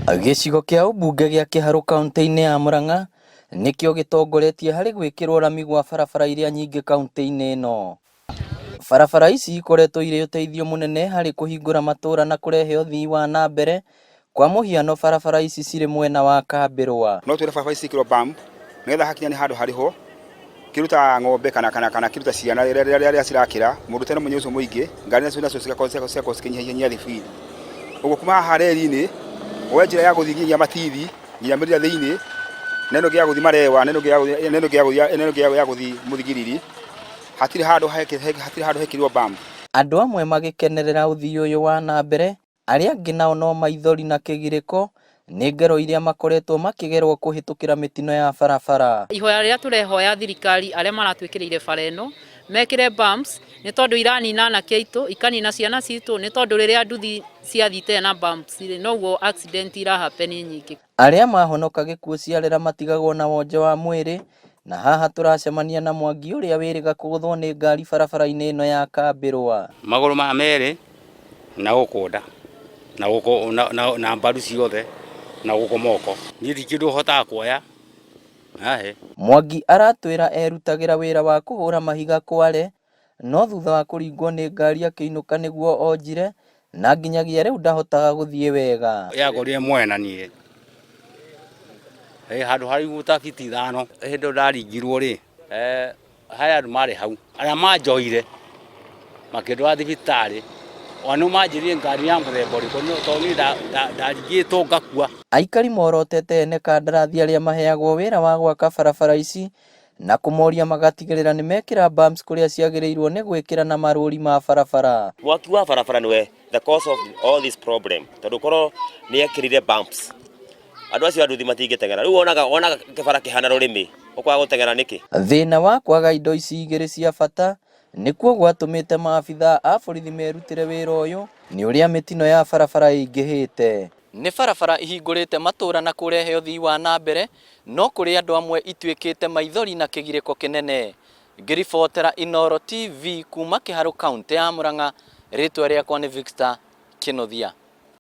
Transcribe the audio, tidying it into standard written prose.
Gĩcigo kĩa ũmbunge gĩa Kĩharũ kauntĩ-inĩ ya Murang'a nĩkĩo gĩtongoretie harĩ gwĩkĩrwo rami gwa barabara iria nyingĩ kauntĩ-inĩ ĩno. Barabara ici ikoretwo irĩ ũteithio mũnene harĩ kũhingũra matũra na kũrehe ũthii wa na mbere, kwa mũhiano barabara ici cirĩ mwena wa Kambĩrũa. No twĩre barabara ici ciĩkĩrwo bump nĩgetha hakinya nĩ handũ harĩ ho kĩndũ ta ng'ombe kana kana kana kĩndũ ta ciana rĩrĩa rĩrĩa cirakĩra mũndũ tena mũnyuo ũcio mũingĩ ngari nacio nacio cigakorwo cigakorwo cikĩnyihanyihia thibindi. Ũguo kuma haha reri-inĩ woe njĩra ya gũthiĩ nginya Matithi nginya Mĩrira thĩinĩ na ĩno ĩngĩ ya gũthiĩ Marewa na ĩno ĩngĩ ya gũthiĩ na ĩno ĩngĩ ya gũthiĩ na ĩno ĩngĩ ya gũthiĩ Mũthigiriri hatirĩ handũ hatirĩ handũ hekĩrirwo bump. Andũ amwe magĩkenerera ũthii ũyũ wa na mbere Arĩa angĩ nao no maithori na kĩgirĩko nĩ ngero iria makoretwo makĩgerwo kũhĩtũkĩra mĩtino ya barabara. Ihoya rĩrĩa tũrehoya thirikari arĩa maratwĩkĩrĩire bara ĩno mekĩre bumps nĩ tondũ iranina anake aitũ, ikanina ciana citũ nĩ tondũ rĩrĩa nduthi ciathiĩ itarĩ na bumps rĩ, noguo accident ira happen nyingĩ. Arĩa mahonoka gĩkuũ ciarera matigagwo na wonje wa mwĩrĩ, na haha tũracemania na Mwangi ũrĩa wĩrĩga kũgũthwo nĩ ngari barabara-inĩ ĩno ya Kambĩrũa. Magũrũ maya merĩ na gũkũ nda na gũkũ na, na, na mbaru ciothe na gũkũ moko. Niĩ ndi kĩndũ hotaga kuoya ahe. Mwangi aratwĩra erutagĩra wĩra wa kũhũra mahiga Kwale no thutha wa kũringwo nĩ ngari akĩinũka nĩguo onjire na nginyagia rĩu ndahotaga gũthiĩ wega. Yagũrire mwena niĩ handũ haraihu ta biti ithano. Hĩndĩ ĩyo ndaringirwo rĩ, harĩ andũ marĩ hau arĩa manjoire makĩndwara thibitarĩ, ona nĩo manjĩrire ngari ya mũthemba ũrĩkũ tondũ niĩ ndaringĩtwo ngakua. Aikari morotete ene kandarathi arĩa maheagwo wĩra wa gwaka barabara ici na kũmoria magatigĩrĩra nĩ mekĩra bumps kũrĩa ciagĩrĩirwo nĩ gwĩkĩra na marũri ma barabara. Mwaki wa barabara nĩwe the cause of all this problem tondũ korwo nĩ ekĩrire bumps andũ acio a nduthi matingĩteng'era. Rĩu wonaga wonaga kĩbara kĩhana rũrĩmĩ ũkwaga gũteng'era nĩkĩ? Thĩna wa kwaga indo ici igĩrĩ cia bata nĩkuo gwatũmĩte maabithaa a borithi merutĩre wĩra ũyũ nĩ ũrĩa mĩtino ya barabara ĩingĩhĩte. Nĩ barabara ihingũrĩte matũra na kũrehe ũthii wa na mbere, no kũrĩ andũ amwe ituĩkĩte maithori na kĩgirĩko kĩnene. Ngĩribotera Inooro TV kuma Kĩharũ kauntĩ ya Murang'a, rĩtwa rĩakwa nĩ Victor Kĩnuthia.